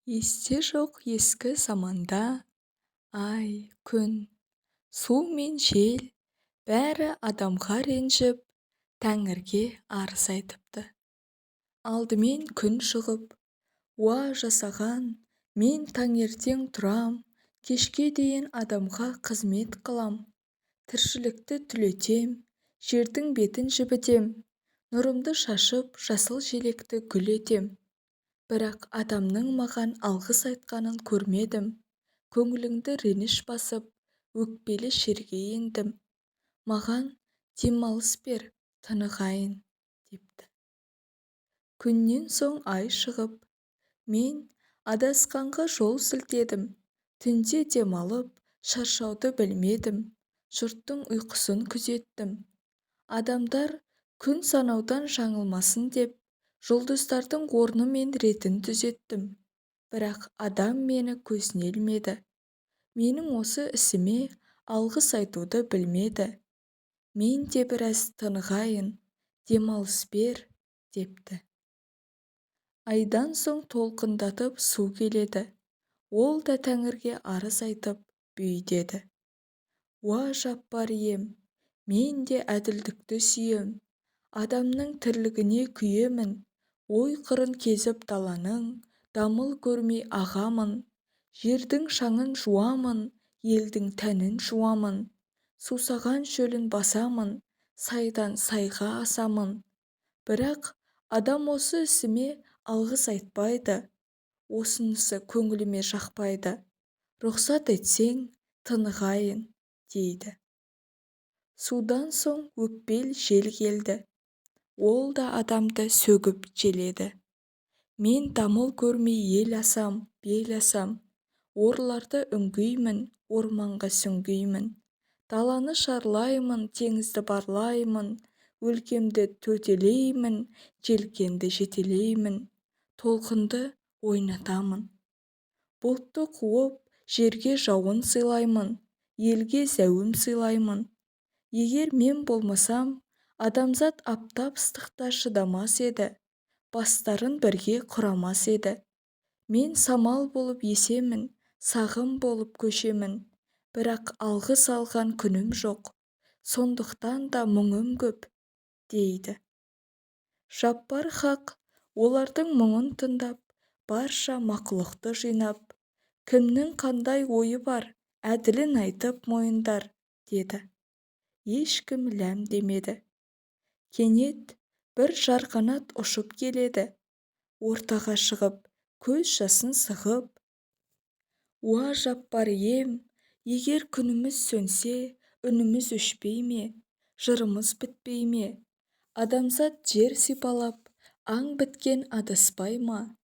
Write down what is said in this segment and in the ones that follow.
Есте жоқ ескі заманда ай, күн, су мен жел бәрі адамға ренжіп, Тәңірге арыз айтыпты. Алдымен күн шығып: «Уа, жасаған, мен таңертең тұрам, кешке дейін адамға қызмет қылам, тіршілікті түлетем, жердің бетін жібітем, нұрымды шашып, жасыл желекті гүл етем. Бірақ адамның маған алғыс айтқанын көрмедім, көңіліңді реніш басып, өкпелі шерге ендім. Маған демалыс бер, тынығайын», – депті. Күннен соң ай шығып: «Мен адасқанға жол сілтедім, түнде демалып, шаршауды білмедім, жұрттың ұйқысын күзеттім. Адамдар күн санаудан жаңылмасын деп, жұлдыздардың орны мен ретін түзеттім. Бірақ адам мені көзіне ілмеді. Менің осы ісіме алғыс айтуды білмеді. Мен де біраз тынығайын, демалыс бер», – депті. Айдан соң толқындатып су келеді. Ол да Тәңірге арыз айтып, бүй деді: «Уа, Жаппар ием, мен де әділдікті сүйем, адамның тірлігіне күйемін, ой-қырын кезіп даланың, дамыл көрмей ағамын, жердің шаңын жуамын, елдің тәнін жуамын, сусаған шөлін басамын, сайдан сайға асамын. Бірақ адам осы ісіме алғыс айтпайды, осынысы көңіліме жақпайды. Рұқсат етсең, тынығайын», – дейді. Судан соң өкпел жел келді. Ол да адамды сөгіп желеді: «Мен дамыл көрмей ел асам, бел асам, орларды үңгимін, орманға сүңгимін, даланы шарлаймын, теңізді барлаймын, өлкемді төтелеймін, желкенді жетелеймін, толқынды ойнатамын. Бұлтты қуып, жерге жауын сыйлаймын, елге зәуім сыйлаймын. Егер мен болмасам, адамзат аптап ыстықта шыдамас еді, бастарын бірге құрамас еді. Мен самал болып есемін, сағым болып көшемін, бірақ алғыс алған күнім жоқ, сондықтан да мұңым көп», – дейді. Жаппар хақ олардың мұңын тыңдап, барша мақұлықты жинап: «Кімнің қандай ойы бар, әділін айтып мойындар», – деді. Ешкім ләм демеді. Кенет бір жарқанат ұшып келеді. Ортаға шығып, көз жасын сығып: «Уа, Жаппар ием, егер күніміз сөнсе, үніміз өшпей ме, жырымыз бітпей ме? Адамзат жер сипалап, аң біткен адаспай ма?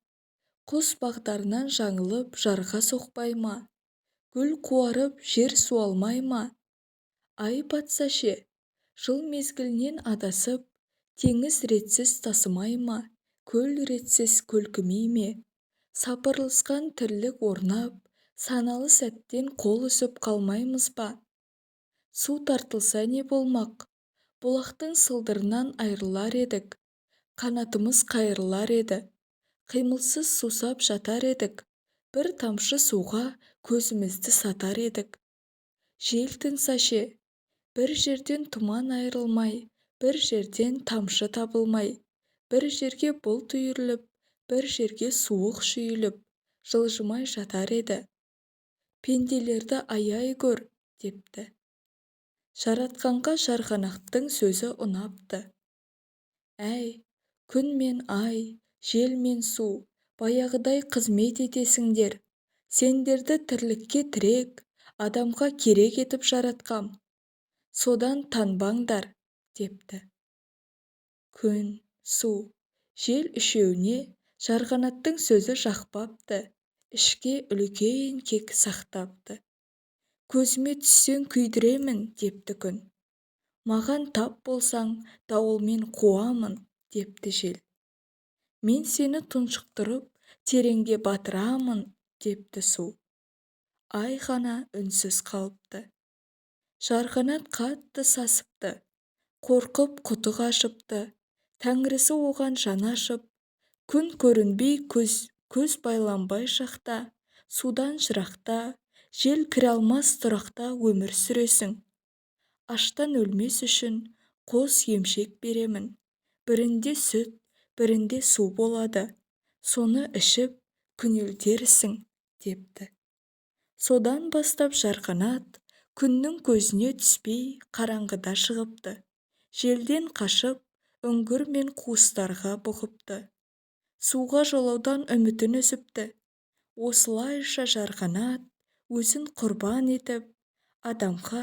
Құс бағдарынан жаңылып, жарға соқпай ма? Гүл қуарып, жер суалмай ма? Ай батса ше, жыл мезгілінен адасып, теңіз ретсіз тасымай ма, көл ретсіз көлкімей ме? Сапырылысқан тірлік орнап, саналы сәттен қол үзіп қалмаймыз ба? Су тартылса не болмақ? Бұлақтың сылдырынан айырылар едік, қанатымыз қайырылар еді, қимылсыз сусап жатар едік, бір тамшы суға көзімізді сатар едік. Жел тынса ше, бір жерден тұман айырылмай, бір жерден тамшы табылмай, бір жерге бұлт үйіріліп, бір жерге суық шүйіліп, жылжымай жатар еді. Пенделерді аяй гөр», – депті. Жаратқанға жарғанаттың сөзі ұнапты. «Әй, күн мен ай, жел мен су, баяғыдай қызмет етесіңдер. Сендерді тірлікке тірек, адамға керек етіп жаратқам. Содан танбаңдар», – депті. Күн, су, жел үшеуіне жарғанаттың сөзі жақпапты, ішке үлкен кек сақтапты. «Көзіме түссең, күйдіремін», – депті күн. «Маған тап болсаң, дауылмен қуамын», – депті жел. «Мен сені тұншықтырып, тереңге батырамын», – депті су. Ай ғана үнсіз қалыпты. Жарқанат қатты сасыпты, қорқып құты қашыпты. Тәңірісі оған жаны ашып: «Күн көрінбей, көз Көз байланбай жақта, судан жырақта, жел кіре алмас тұрақта өмір сүресің. Аштан өлмес үшін қос емшек беремін. Бірінде сүт, бірінде су болады. Соны ішіп күнелтерсің, депті. Содан бастап жарқанат күннің көзіне түспей қараңғыда шығыпты. Желден қашып, үңгір мен қуыстарға бұғыпты. Суға жолаудан үмітін үзіпті. Осылайша жарқанат өзін құрбан етіп, адамға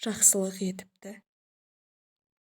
жақсылық етіпті.